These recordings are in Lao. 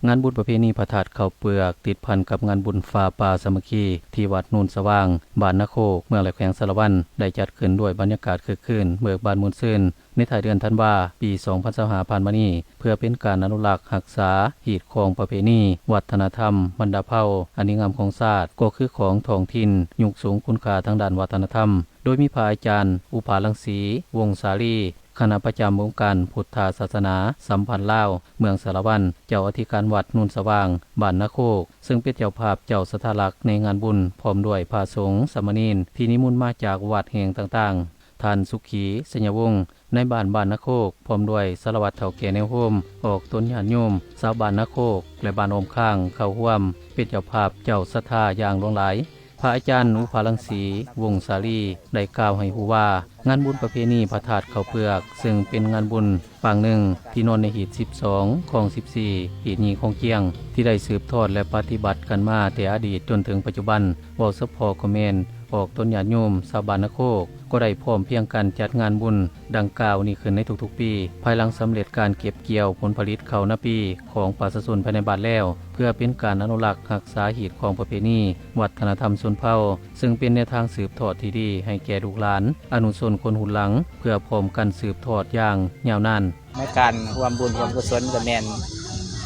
ງານບຸນປະເພນີພະທາດເຂົ້າເປືອກ ຕິດພັນກັບງານບຸນຟ້າປ່າສາມັກຄີ ທີ່ວັດໂນນສະຫວ່າງ ບ້ານນາໂຄກ ເມືອງ ແລະ ແຂວງສາລະວັນ ໄດ້ຈັດຂຶ້ນດ້ວຍບັນຍາກາດຄຶກຄື້ນ ເບີກບານມ່ວນຊື່ນ ໃນທ້າຍເດືອນທັນວາ ປີສອງພັນຊາວຫ້າ ຜ່ານມານີ້ ເພື່ອເປັນການອະນຸລັກຮັກສາຮີດຄອງປະເພນີ ວັດທະນະທຳບັນດາເຜົ່າອັນດີງາມຂອງຊາດ ກໍຄືຂອງທ້ອງຖິ່ນ ຍົກສູງຄຸນຄ່າທາງດ້ານວັດທະນະທຳ ໂດຍມີພະອາຈານ ອຸປາລັງສີ ວົງສາລີ ຄະນະປະຈຳອົງການພຸດທະສາສະໜາສຳພັນລາວ ເມືອງສາລະວັນ, ເຈົ້າອະທິການວັດໂນນສະຫວ່າງ ບ້ານນາໂຄກ ເຊິ່ງເປັນເຈົ້າພາບເຈົ້າສັດທາຫຼັກໃນງານບຸນ ພ້ອມດ້ວຍພະສົງສາມະເນນທີ່ນິມົນມາຈາກວັດແຫ່ງຕ່າງໆ, ທ່ານ ສຸຂີ ໄຊຍະວົງ ນາຍບ້ານບ້ານນາໂຄກ ພ້ອມດ້ວຍສາລະວັດເຖົ້າແກ່ແນວໂຮມ, ອອກຕົນຍາດໂຍມ, ຊາວບ້ານນາໂຄກ ແລະ ບ້ານອ້ອມຂ້າງເຂົ້າຮ່ວມເປັນເຈົ້າພາບເຈົ້າສັດທາຢ່າງຫຼວງຫຼາຍ. ພະອາຈານ ອຸປາລັງສີ ວົງສາລີ ໄດ້ກ່າວໃຫ້ຮູ້ວ່າ ງານບຸນປະເພນີພະທາດເຂົ້າເປືອກ ເຊິ່ງເປັນງານບຸນປາງໜຶ່ງທີ່ນອນໃນຮີດສິບສອງ ຄອງສິບສີ່ ຮີດຍີ່ຂອງຈຽງ ທີ່ໄດ້ສືບທອດ ແລະ ປະຕິບັດກັນມາແຕ່ອະດີດຈົນເຖິງປັດຈຸບັນ, ເວົ້າສະເພາະກໍແມ່ນອອກຕົນຍາດໂຍມຊາວບ້ານນາໂຄກ ກໍໄດ້ພ້ອມພຽງກັນຈັດງານບຸນດັ່ງກ່າວນີ້ຂຶ້ນໃນທຸກໆປີ ພາຍຫຼັງສຳເລັດການເກັບກ່ຽວຜົນຜະລິດເຂົ້ານາປີຂອງປະຊາຊົນພາຍໃນບ້ານແລ້ວ ເພື່ອເປັນການອະນຸລັກຮັກສາຮີດຄອງປະເພນີ ວັດທະນະທຳຊົນເຜົ່າ ເຊິ່ງເປັນແນວທາງສືບທອດທີ່ດີໃຫ້ແກ່ລູກຫຼານ ອະນຸຊົນຄົນຮຸ່ນຫຼັງ ເພື່ອພ້ອມກັນສືບທອດຢ່າງຍາວນານ. ໃນການຮ່ວມບຸນຮ່ວມກຸສົນກໍແມ່ນ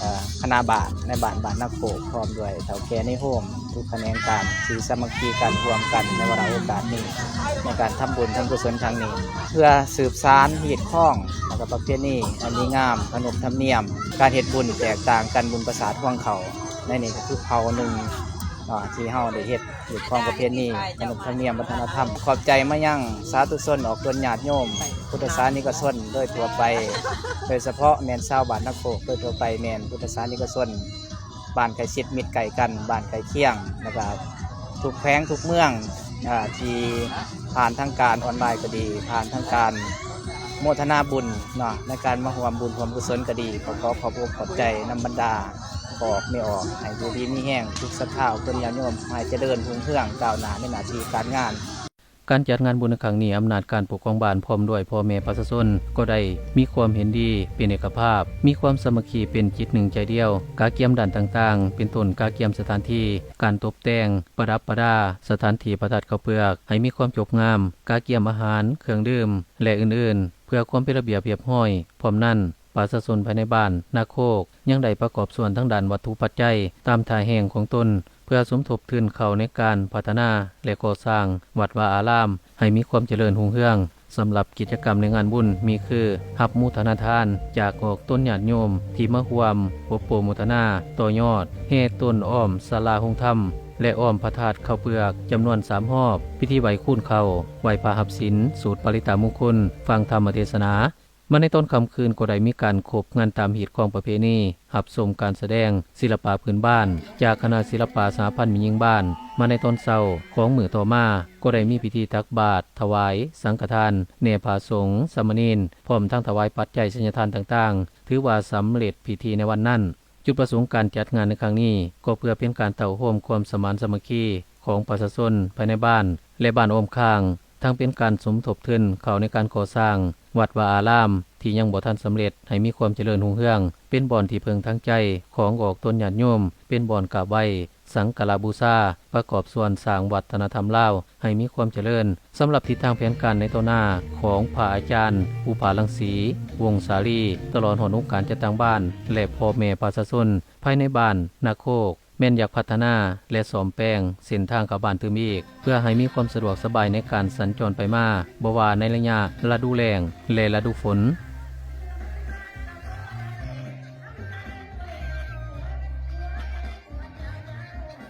ເອີ ຄະນະບ້ານ ໃນບ້ານ ບ້ານນາໂຄກ ພ້ອມດ້ວຍເຖົ້າແກ່ໃນໂຮມ ທຸກຂະແໜງການທີ່ສາມັກຄີກັນຮ່ວມກັນໃນວາລະໂອກາດນີ້ ໃນການທຳບຸນທຳກຸສົນຄັ້ງນີ້ ເພື່ອສືບສານຮີດຄອງ ແລະ ກະປະເພນີອັນດີງາມ ຂະໜົບທຳນຽມ ການເຮັດບຸນແຕກຕ່າງກັນ ບຸນປະສາດຮວງເຂົ້າ ໃນນີ້ກໍຄືເຜົ່າໜຶ່ງ ເນາະ ທີ່ເຮົາໄດ້ເຮັດ ຮີດຄອງປະເພນີ ຂະໜົບທຳນຽມວັດທະນະທຳ. ຂອບໃຈມາຍັງສາທຸຊົນ ອອກຕົນຍາດໂຍມ ພຸດທະສານິກະຊົນໂດຍທົ່ວໄປ ໂດຍສະເພາະແມ່ນຊາວບ້ານນາໂຄກ ໂດຍທົ່ວໄປແມ່ນພຸດທະສານິກະຊົນ ບ້ານໃກ້ຊິດມິດໃກ້ກັນ ບ້ານໃກ້ຄຽງ ແລ້ວກະທຸກແຂວງທຸກເມືອງ ອາ ທີ່ຜ່ານທາງການອອນລາຍກໍດີ ຜ່ານທາງການໂມທະນາບຸນເນາະ ໃນການມາຮ່ວມບຸນຮ່ວມກຸສົນກໍດີ ກໍຂໍຂອບອົກຂອບໃຈນຳບັນດາພໍ່ອອກແມ່ອອກ ໃຫ້ຢູ່ດີມີແຮງ ທຸກສັດທາອອກຕົນຍາດໂຍມ ໃຫ້ຈະເລີນຮຸ່ງເຮືອງກ້າວໜ້າໃນໜ້າທີ່ການງານ. ການຈັດງານບຸນໃນຄັ້ງນີ້ ອຳນາດການປົກຄອງບ້ານ ພ້ອມດ້ວຍພໍ່ແມ່ປະຊາຊົນ ກໍໄດ້ມີຄວາມເຫັນດີເປັນເອກະພາບ, ມີຄວາມສາມັກຄີເປັນຈິດໜຶ່ງໃຈດຽວ, ກະກຽມດ້ານຕ່າງໆ ເປັນຕົ້ນກະກຽມສະຖານທີ່, ການຕົບແຕ່ງ, ປະດັບປະດາສະຖານທີ່ພະທາດເຂົ້າເປືອກໃຫ້ມີຄວາມຈົບງາມ, ກະກຽມອາຫານ, ເຄື່ອງດື່ມ ແລະ ອື່ນໆ ເພື່ອຄວາມເປັນລະບຽບຮຽບຮ້ອຍ. ພ້ອມນັ້ນ, ປະຊາຊົນພາຍໃນບ້ານນາໂຄກ ຍັງໄດ້ປະກອບສ່ວນທາງດ້ານວັດຖຸປັດໄຈ ຕາມທ່າແຮງຂອງຕົນ ເພື່ອສົມທົບທຶນເຂົ້າໃນການພັດທະນາ ແລະ ກໍ່ສ້າງວັດວາອາລາມ ໃຫ້ມີຄວາມຈະເລີນຮຸ່ງເຮືອງ. ສຳລັບກິດຈະກຳໃນງານບຸນມີຄື ຮັບໂມທະນາທານຈາກອອກຕົນຍາດໂຍມທີ່ມາຮ່ວມອົບໂປໂມທະນາ, ຕໍ່ຍອດແຫ່ຕົ້ນອ້ອມສາລາໂຮງທຳ ແລະ ອ້ອມພະທາດເຂົ້າເປືອກຈຳນວນສາມຮອບ, ພິທີໄຫວ້ຄູນເຂົ້າ, ໄຫວ້ພະຮັບສິນ, ສູດປະລິຕະມຸງຄຸນ, ຟັງທຳມະເທດສະໜາ. ມາໃນຕອນຄ່ຳຄືນກໍໄດ້ມີການຄົບງານຕາມຮີດຄອງປະເພນີ, ຮັບຊົມການສະແດງສິລະປະພື້ນບ້ານຈາກຄະນະສິລະປະສະຫະພັນແມ່ຍິງບ້ານ. ມາໃນຕອນເຊົ້າຂອງມື້ຕໍ່ມາ ກໍໄດ້ມີພິທີຕັກບາດ, ຖວາຍສັງຄະທານແດ່ພະສົງສາມະເນນ, ພ້ອມທັງຖວາຍປັດໄຈໄຊຍະທານຕ່າງໆ, ຖືວ່າສຳເລັດພິທີໃນວັນນັ້ນ. ຈຸດປະສົງການຈັດງານໃນຄັ້ງນີ້ ກໍເພື່ອເປັນການເຕົ້າໂຮມຄວາມສະໝານສາມັກຄີຂອງປະຊາຊົນພາຍໃນບ້ານ ແລະ ບ້ານອ້ອມຂ້າງ, ທັງເປັນການສົມທົບທຶນເຂົ້າໃນການກໍ່ສ້າງວັດວາອາລາມທີ່ຍັງບໍ່ທັນສຳເລັດໃຫ້ມີຄວາມຈະເລີນຮຸ່ງເຮືອງ, ເປັນບ່ອນທີ່ເພິ່ງທາງໃຈຂອງອອກຕົນຍາດໂຍມ, ເປັນບ່ອນກາບໄຫວ້ ສັກກາລະບູຊາ, ປະກອບສ່ວນສ້າງວັດທະນະທຳລາວໃຫ້ມີຄວາມຈະເລີນ. ສຳລັບທິດທາງແຜນການໃນຕໍ່ໜ້າຂອງພະອາຈານ ອຸປາລັງສີ ວົງສາລີ ຕະຫຼອດຮອດອົງການຈັດຕັ້ງບ້ານ ແລະ ພໍ່ແມ່ປະຊາຊົນພາຍໃນບ້ານນາໂຄກ ແມ່ນຢາກພັດທະນາ ແລະ ສ້ອມແປງເສັ້ນທາງເຂົ້າບ້ານຕື່ມອີກ ເພື່ອໃຫ້ມີຄວາມສະດວກສະບາຍໃນການສັນຈອນໄປມາ, ບໍ່ວ່າໃນໄລຍະລະດູແລ້ງ ແລະ ລະດູຝົນ.